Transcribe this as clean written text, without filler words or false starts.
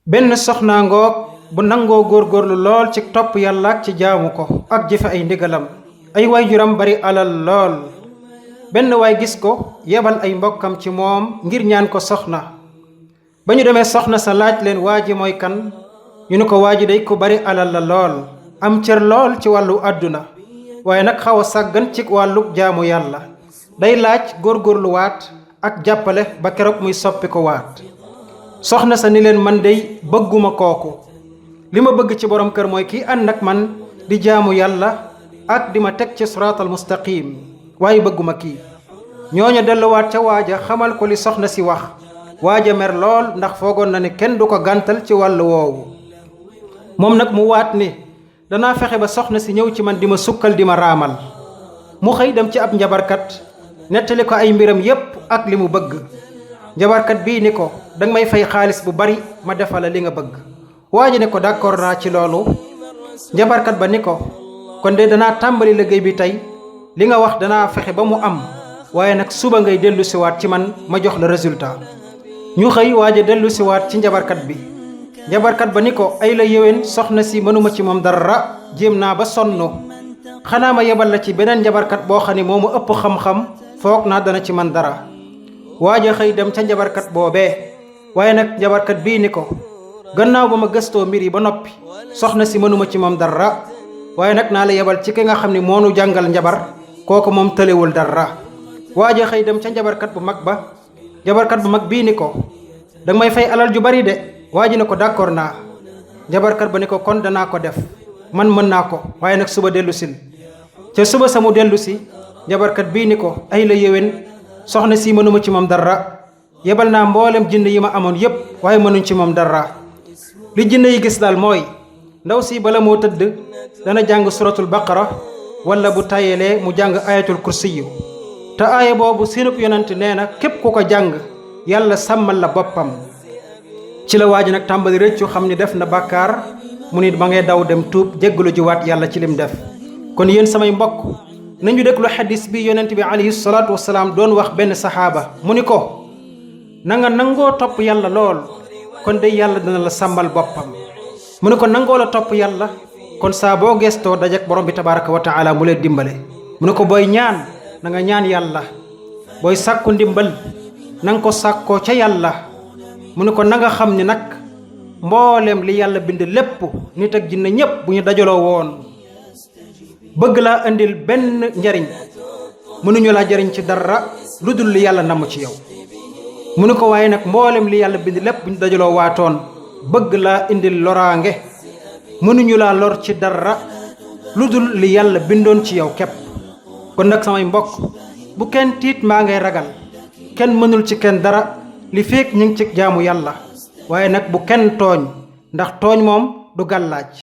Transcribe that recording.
benn soxna ngoog bu nangoo góorgóorlu lool ci topp yàlla ak ci jaamu ko ak jëfe ay ndigalam. ay waajuram bari alal lool. benn waay gis ko yebal ay mbokkam ci moom ngir ñaan ko soxna. ba ñu demee soxna sa laaj leen waa ji mooy kan, ñu ne ko waa ji day ko bari alal la lool, am cër lool ci wàllu àdduna, waaye nag xaw a sàggan ci wàllu jaamu yàlla. day laaj góorgóorluwaat ak jàppale ba keroog muy soppi ko waat. soxna sa ni leen man dey bëgguma kooku, li ma bëgg ci borom kër mooy kii ànd ak man di jaamu yàlla ak di ma teg ci siraatal mustaqim, waaye bëgguma kii. ñooñu delluwaat ca waaja xamal ko li soxna si wax. waaja mer lool ndax foogoon na ne kenn du ko gàntal ci wàllu woowu. moom nag mu waat ni danaa fexe ba soxna si ñëw ci man di ma sukkal di ma raamal. mu xëy dem ci ab njabarkat nettali ko ay mbiram yépp ak li mu bëgg. njabarkat bii ni ko danga may fay xaalis bu bari ma defala li nga bëgg. waaja ne ko d'accord naa ci loolu. njabarkat ba ni ko kon de danaa tàmbali liggéey bi tey, li nga wax danaa fexe ba mu am, waaye nag suba ngay dellu siwaat ci man ma jox la résultat. ñu xëy waaja dellu siwaat ci njabarkat bi. njabarkat ba ni ko ay la yéwén, soxna si mënuma ci moom dara, jéem naa ba sonn, xanaa ma yebal la ci beneen njabarkat boo xam ne moo ma ëpp xam-xam, foog naa dana ci man dara. waaja xëy dem ca njabarkat boobee, waaye nag njabarkat bii ni ko gannaaw ba ma gëstoo mbir yi ba noppi, soxna si mënuma ci moom dara, waaye nag naa la yebal ci ki nga xam ne moonu jàngal njabar, kooku moom tëlewul dara. waaja xëy dem ca njabarkat bu mag ba. njabarkat bu mag bii ni ko danga may fay alal ju bari de. waa ji ne ko d'accord naa. njabarkat ba ni ko kon danaa ko def, man mën naa ko, waaye nag suba dellu sil. ca suba sa mu dellu si, njabarkat bii ni ko ay la yéwén, soxna si mënuma ci moom dara, yebal naa mboolem jinn yi ma amoon yépp, waaye mënuñ ci moom dara. li jinn yi gis daal mooy ndaw si bala moo tëdd dana jàng suratul baqara, wala bu tayelee mu jàng ayatul kursiyu. te aaya boobu seenub yonent nee na képp ku ko jàng yàlla sàmmal la boppam. ci la waa ji nag tàmbali rëccu xam ni def na bàkkaar, mu nit ba ngay daw dem tuub jéggalu jiwaat yàlla ci lim def. kon yéen samay mbokk nañu déglu xadis bi yonent bi alayhi salaatu wasalaam doon wax benn saxaaba, mu ni ko na nga nangoo topp yàlla lool, kon day yàlla dina la sàmmal boppam. mu ni ko nangoo la topp yàlla, kon saa boo gestoo dajek borom bi tabaraka wa taala mu leen dimbale. mu ni ko booy ñaan na nga ñaan yàlla, booy sàkku ndimbal na nga ko sàkkoo ca yàlla. mu ne ko na nga xam ni nag mboolem li yàlla bind lépp, nit ak jinne ñépp bu ñu dajaloo woon bëgg laa indil benn njariñ, mënuñu laa jariñ ci dara lu dul li yàlla namm ci yow. mu ne ko waaye nag mboolem li yàlla bind lépp bu ñu dajaloo waatoon bëgg laa indil loraange, mënuñu laa lor ci dara lu dul li yàlla bindoon ci yow képp. kon nag samay mbokk bu kenn tiit maa ngay ragal, kenn mënul ci kenn dara li feek ñu ngi ci jaamu yàlla, waaye nag bu kenn tooñ, ndax tooñ moom du gàllaaj.